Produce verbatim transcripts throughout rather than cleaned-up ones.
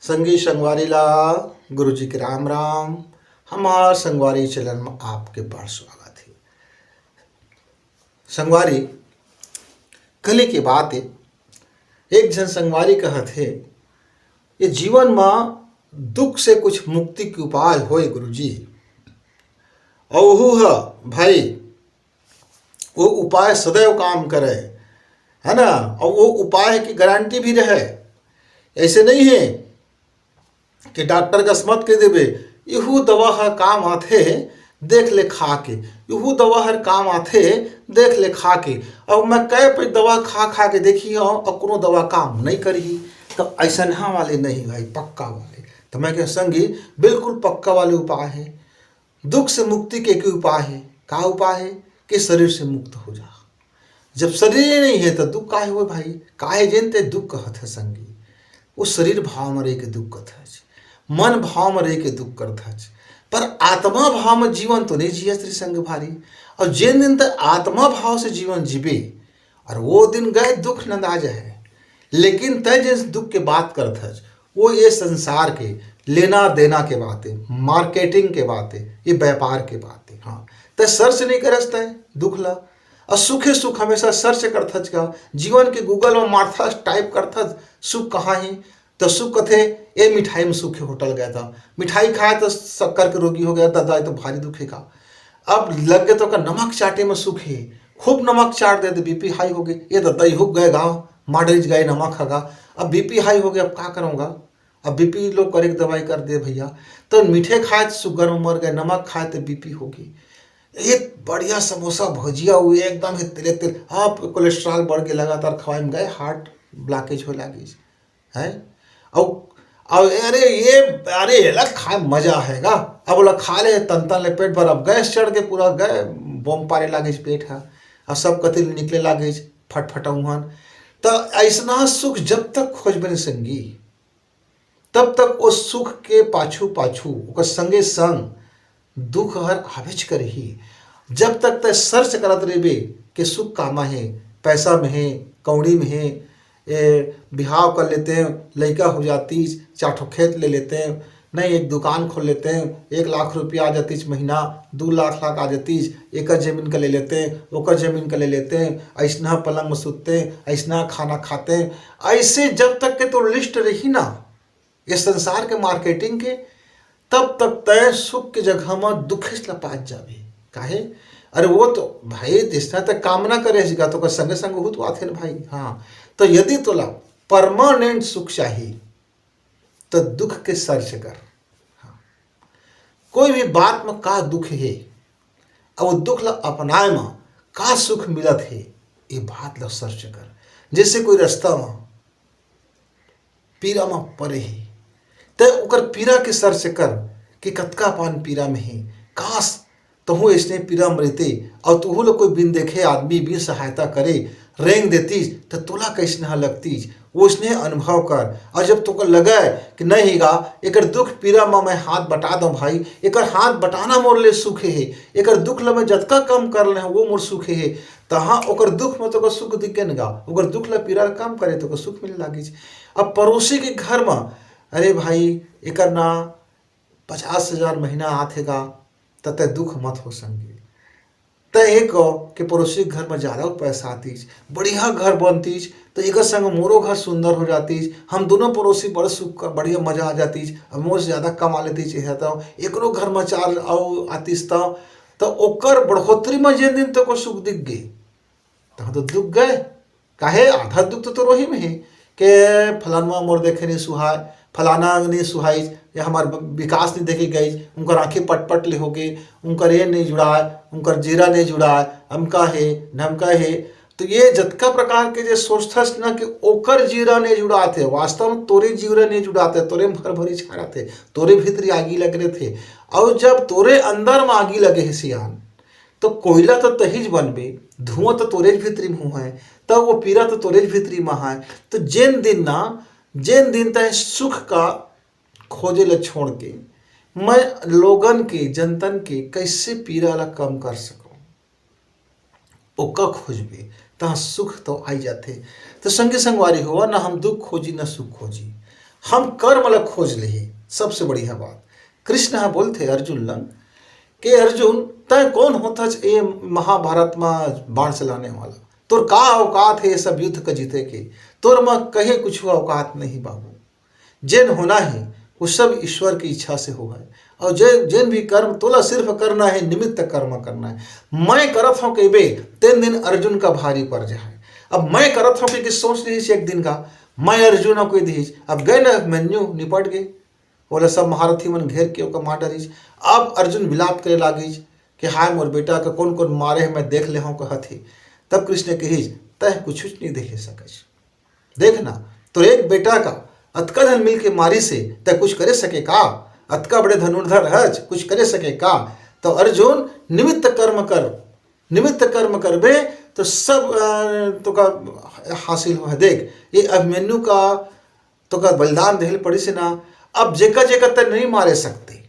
संगी संगवारी ला गुरुजी के राम राम। हमार संगवारी चैनल में आपके बार स्वागत है। संगवारी, कल के बात है, एक झन संगवारी कहत हे, ये जीवन में दुख से कुछ मुक्ति के उपाय होए गुरुजी। अउ ओहू ह भाई, वो उपाय सदैव काम करे, है ना? और वो उपाय की गारंटी भी रहे। ऐसे नहीं है कि डॉक्टर कस मत कह देबे, "इहू दवा हर काम आथे, देख ले खा के, इहू दवा हर काम आथे, देख ले खा के।" अब मैं कई पे दवा खा खा के देखी हूँ, अब कोनो दवा काम नहीं करी। तो ऐसा वाले नहीं भाई, पक्का वाले। तो मैं कह संगी, बिल्कुल पक्का वाले उपाय है। दुख से मुक्ति के एक ही उपाय है। का उपाय है? कि शरीर से मुक्त हो जा। जब शरीर नहीं है तो दुख काहे होए भाई? काहे जेन ते दुख कहत है संगी? वो शरीर भाव में रह के दुख करत है, मन भाव में रह के दुख करत है, पर आत्मा भाव में जीवन तो नहीं जियत रे संग भारी। और जेन दिन तक आत्मा भाव से जीवन जीबे, और वो दिन गए दुख नंदा जाए। लेकिन तय जिस दुख के बात करत हस, वो ये संसार के लेना देना के बात है, मार्केटिंग के बात है, ये व्यापार के बात है। हाँ, तय सर्च नहीं करस तय दुख ला। और सुखे सुख हमेशा सर्च करत हस का? जीवन के गूगल में मारथस, टाइप करत हस, सुख कहाँ है? तो सुख कथे, "ए मिठाई में सुख है, होटल गया था, मिठाई खाया तो शक्कर के रोगी हो गया, दादा ये तो भारी दुख है का।" अब लग गए तो का नमक चाटे में सुख है, खूब नमक चाट दे तो बीपी हाई हो गए, "ये दादा ये हो गए गाँव, माडरिज गए नमक हगा, अब बीपी हाई हो गया, अब का करूँगा?" अब बीपी लो करे के दवाई कर दे भैया। तो मीठे खाए तो शुगर में मर गए, नमक खाए तो बीपी होगी। एक बढ़िया समोसा भजिया हुए एकदम है तेले तेल, आप कोलेस्ट्रॉल बढ़ के लगातार खवाए में गए, हार्ट ब्लॉकेज हो लागिस है। और और अरे ये, अरे एला खाए मजा आएगा। अब ओला खा ले तन तन ले पेट भर, अब गैस चढ़ के पूरा गए बम पारे लागिस पेट है। और सब कथी ले निकले लागिस फटफटौहन। तो ऐसना सुख जब तक खोजबे नहीं संगी, तब तक वो सुख के पाछू पाछू ओकर संगे संग दुख हर आबेच करही। जब तक तय सर्च करत रहिबे कि सुख कामा हे, पैसा में हे, कौड़ी में हे, ए, बिहाव कर लेते हैं, लइका हो जातीस, चार ठो खेत ले लेते हैं, नहीं एक दुकान खोल लेते हैं, एक लाख रुपया आ जातीस महीना, दू लाख लाख आ जातीस, एकर जमीन का ले लेते हैं, ओकर जमीन का ले लेते हैं, ऐसना पलंग में सुतते हैं, ऐसना खाना खाते हैं। ऐसे जब तक के तो लिस्ट रही ना ये संसार के मार्केटिंग के, तब तक तय सुख के जगह में दुखेश ला पात जाबे। काहे? अरे वो तो भाई जैसना तय कामना करे हस गा, तो ओकर संगे संग उहू तो आथे न भाई। हाँ, तो यदि तोला परमानेंट सुख चाही तो दुख के सर्च कर। हाँ। कोई भी बात में का दुख हे, अब वो दुख ला अपनाए में का सुख मिलत हे, ये बात ला सर्च कर। जैसे कोई रास्ता में पीरा में परे हे, तय ओकर पीरा के सर्च कर कि कतका पान पीरा में हे, काश तहूँ अइसने पीरा म रहिते, अउ तहूँ ल कोई बिन देखे आदमी, बिन सहायता करे रेंग देतिस, त तोला कइसने ह लगतिस, ओइसने अनुभव कर। अउ जब तोके लगय कि नहीं गा, एकर दुख पीरा म मैं हाथ बटा दंव भाई, एकर हाथ बटाना मोर ले सुख हे, एकर दुख ल मैं जतका कम कर ले हंव, वो मोर सुख हे, तहाँ ओकर दुख म तोके सुख दिख गे न गा, ओकर दुख ल पीरा ल कम करे तोके सुख मिले लागिस। अब पड़ोसी के घर म, अरे भाई, एकर ना पचास हजार महीना आथे गा, त तय दुख मत हो संगी। तय ये कह के पड़ोसी के घर म जादा पैसा आतिस, बढ़िया घर बनतिस, त एकर संग मोरो घर सुंदर हो जातिस, हम दोनों पड़ोसी बड़ सुख, बढ़िया मजा आ जातिस, अब मोर से जादा कमा लेतिस, ये त एकरो घर म चार अउ आतिस त, त ओकर बढ़ोतरी म जेन दिन तोके सुख दिख गे, तहाँ तो दुख गय। काहे? आधा दुख तो तोर ओही में हे के फलानवा मोर देखे नहीं सुहाय, फलाना नहीं सुहाइस, या हमार ब-, विकास नहीं देखे गइस, उनकर आँखी पटपट ले होगे, उनकर ये नहीं जुड़ाय, उनकर जीरा नहीं जुड़ाय, अमका हे, ढमका हे। तो ये जतका प्रकार के जे सोचथस ना कि ओकर जीरा नहीं जुड़ात हे, वास्तव में तोरे जीरा नहीं जुड़ात हे, तोरे में भर भरी छारत हे, तोरे भीतरी आगी लग रहे थे। और जब तोरे अंदर में आगी लगे हे सियान, तो कोयला तो तहीच बनबे, धुआं तो तोरेच भीतरी में होहे, तब वो पीरा तो तोरेच भीतरी में है। तो जेन दिन ना, जेन दिन तय सुख का खोजे ल छोड़ के, मैं लोगन के, जनतन के कैसे पीरा ला कम कर सकूं, ओका खोजबे, तहाँ सुख तो आई जाथे। तो संगी संगवारी हो, ना हम दुख खोजी, ना सुख खोजी, हम कर्म ला खोज लेही। सबसे बढ़िया बात, कृष्ण ह बोलथे अर्जुन ला कि अर्जुन, तैं कोन होथच ए महाभारत म बाण चलाने वाला? तोर का औकात हे ये सब युद्ध का जीते के? तोर म कहीं कुछ औकात नहीं बाबू। जेन होना हे वो सब ईश्वर की इच्छा से होवय। और जे जेन भी कर्म तोला सिर्फ करना हे, निमित्त कर्म करना हे। मैं करत हूँ कहिबे, तेन दिन अर्जुन का भारी पड़ जाए। अब मैं करत हूँ कि सोच लिहिस एक दिन का, मैं अर्जुन हूँ कहि दिहिस। अब गए न अभिमन्यु, निपट गए। ओला सब महारथी मन घेर के ओकर मार डरिस। अब अर्जुन विलाप करे लागिस कि हाय मोर बेटा का कोन कोन मारे हे, मैं देख ले हूँ कहत हे। तब कृष्ण कहिस, तैं कुछ नहीं देखे सकस। देख ना, तोर एक बेटा का अतका झन मिल के मारिस हे, तैं कुछ करे सके का? अतका बड़े धनुर्धर हच, कुछ करे सके का? तो अर्जुन, निमित्त कर्म कर, निमित्त कर्म करबे तो सब अ, तोका हासिल होय। देख, ये अभिमन्यु का तोका बलिदान देहल पड़िस हे ना। अब जेका जेका तैं नहीं मारे सकते,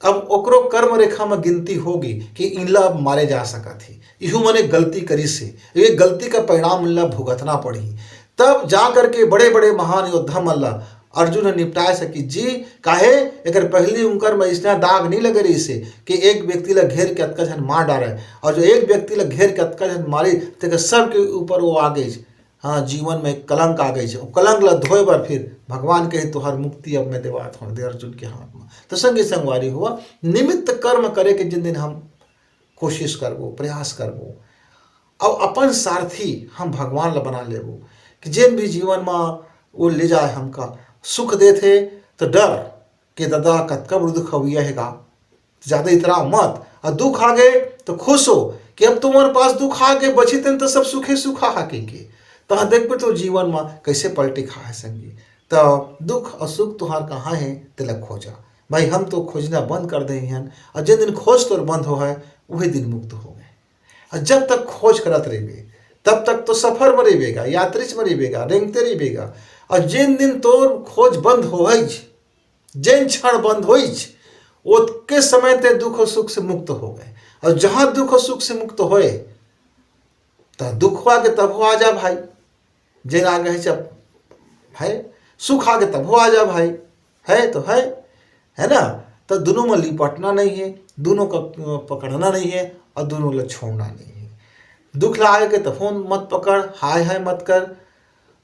अब ओकरो कर्म रेखा म गिनती होगी कि इनला अब मारे जा सकत हे, इहू मने गलती करिस हे, ये गलती का परिणाम इनला भुगतना पड़ही। तब जा करके बड़े बड़े महान योद्धा मन ला अर्जुन ह निपटाए सकिस जी। काहे? एकर पहली उनकर म अइसना दाग नहीं लगे रहिस हे कि एक व्यक्ति ला घेर के अतका झन मार डारे, और जो एक व्यक्ति ला घेर के अतका झन मारी, तेकर सबके ऊपर वो आ गइस। हाँ, जीवन में कलंक आ गइस हे। वो कलंक ला धोए बर फिर भगवान कहे, तुहार मुक्ति अब मैं देवात हूँ दे अर्जुन के हाथ में। तो संगी संगवारी हुआ, निमित्त कर्म करे के जिन दिन हम कोशिश करबो, प्रयास करबो, और अपन सारथी हम भगवान ला बना लेबो कि जेन भी जीवन में वो ले जाए, हमका सुख देथे, तो डर के दादा कतका बड़ दुख हवैया हे गा, ज्यादा इतरा मत। और दुख आ गए तो खुश हो कि अब तुम्हारे पास दुख आ गए, बची तन तो सब सुखे सुखा हा के, के। तो हाँ, देखबे तो जीवन में कैसे पलटी खा है संगी। तो दुख और सुख तुहार कहाँ है, तेला खोजा। भाई, हम तो खोजना बंद कर दे हन, और जिन दिन खोज तोर बंद हो है, वही दिन मुक्त हो गए। और जब तक खोज करत रहिबे, तब तक तो सफर में रहिबेगा, यात्री में रहिबेगा, रेंगते रहिबेगा। और जिन दिन तोर खोज बंद हो है, जेन क्षण बंद होइच, ओतके समय ते दुख और सुख से मुक्त हो गए। और जहाँ दुख और सुख से मुक्त होए, तो दुख आ के तब हो आ जा भाई, जेन आ गए जब है, सुख आ के तब हो आ जा भाई, है तो है, है ना? तो दोनों में लिपटना नहीं है, दोनों का पकड़ना नहीं है और दोनों ला छोड़ना नहीं है। दुख ला आए के तब हो मत पकड़, हाय हाय मत कर,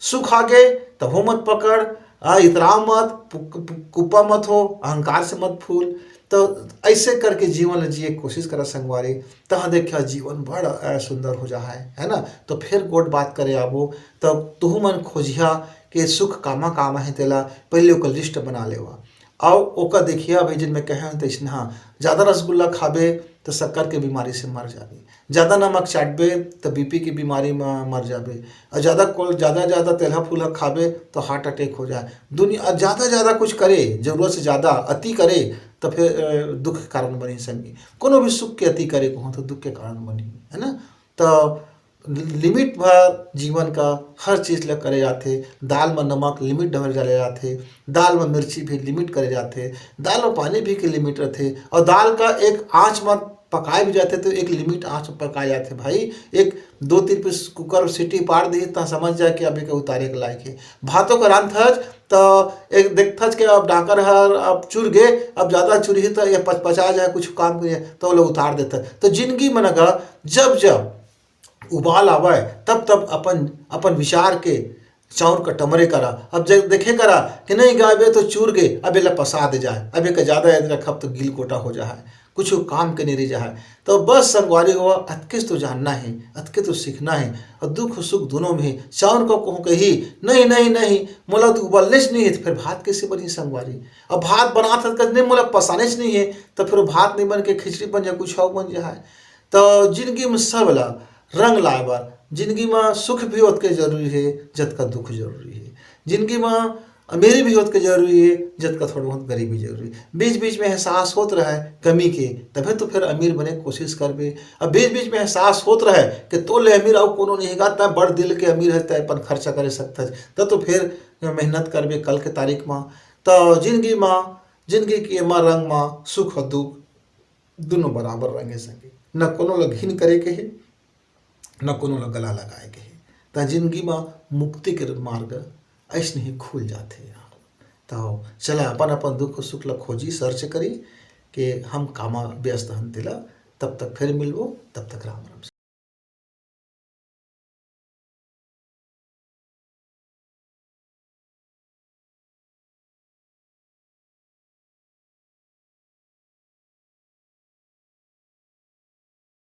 सुख आगे तभो मत पकड़, आ, इतराव मत, पु-, पु-, कुपा मत हो, अहंकार से मत फूल। तो ऐसे करके जीवन ल जिए के कोशिश करा संगवारी, तहाँ देखिया जीवन बड़, आ, सुंदर हो जा है, है ना? तो फिर गोट बात करे आबो, तब तुहू मन खोजिया के सुख कामा काम है तेला, पहले ओकर लिस्ट बना लेवा। और ओकर देखिया भाई, जिन मैं कहे हूँ तैसने, हाँ, ज़्यादा रसगुल्ला खाबे तो शक्कर के बीमारी से मर जाबे, ज़्यादा नमक चाटबे तो बीपी के बीमारी में मर जाबे, और ज़्यादा को ज़्यादा ज़्यादा तेलहा फूलहा खाबे तो हार्ट अटैक हो जाए। दुनिया ज़्यादा ज़्यादा कुछ करे, ज़रूरत से ज़्यादा अति करे, तो फिर अ, दुख के कारण बनी संगी। कोनो भी सुख के अति करे को हो तो दुख के कारण बनी, है ना? तो लिमिट भर जीवन का हर चीज ल करे जाथे। दाल म नमक लिमिट भर डाले जाथे, दाल म मिर्ची भी लिमिट करे जाथे, दाल म पानी भी के लिमिट रथे, और दाल का एक आंच म पकाए भी जाथे तो एक लिमिट आंच म पकाए जाथे भाई। एक दो तीन पीस कुकर सीटी पार दी त समझ जाए कि अभी के उतारे के लायक है। भातों का रांधथच त एक देखथच कि अब डाकर हर अब चुर गे, अब ज्यादा चुरही त ये पचपचा जाए, कुछ काम के तो लोग उतार देथे। तो जिंदगी में न गा, जब जब उबाल आवय, तब तब अपन अपन विचार के चाउर का टमरे करा। अब जब देखे करा कि नहीं गायबे तो चूर गे, अब एला पसा दे जाए, अब एक ज्यादा यदि रखब तो गिल गोटा हो जाए, कुछ काम के नहीं रह जाए। तो बस संगवारी हो, अतकेच तो जानना है, अतके तो सीखना है। और दुख सुख दोनों में चाउर का कहूँ कही, नहीं नहीं नहीं, मोला तो उबलनेच नहीं है, तो फिर भात कैसे बनी संगवारी? अब भात बनात हत कस नहीं, मोला पसानेच नहीं है, तो फिर वो भात नहीं बन के खिचड़ी बन जाए, कुछ और बन जाए। तो जिंदगी में सब ला रंग लाए बर जिंदगी म सुख भी ओतके जरूरी हे, जतका दुख जरूरी हे। जिंदगी म अमीरी भी ओतके जरूरी हे, जतका थोड़ा बहुत गरीबी जरूरी हे। बीच-बीच में एहसास होत रहय कमी के, तभे तो फेर अमीर बने के कोशिश करबे। अब बीच-बीच में एहसास होत रहय कि तोर ले अमीर अउ कोनो नइ हे गा, तैं बड़ दिल के अमीर हस, तैं अपन खर्चा करे सकथस, त तो फेर मेहनत करबे कल के तारीख म। त जिंदगी म, जिंदगी के एमा रंग म सुख अउ दुख दुनों बराबर रंगे संगी। न कोनो ल घिन करे के हे, न कोनो ल गला लगाए के हे। त जिंदगी म मुक्ति के मार्ग अइसने ही खुल जाथे यार। तो चला, अपन अपन दुख सुख ला खोजी, सर्च करी कि हम कामा व्यस्त हन तेला। तब तक फिर मिलबो, तब तक राम राम।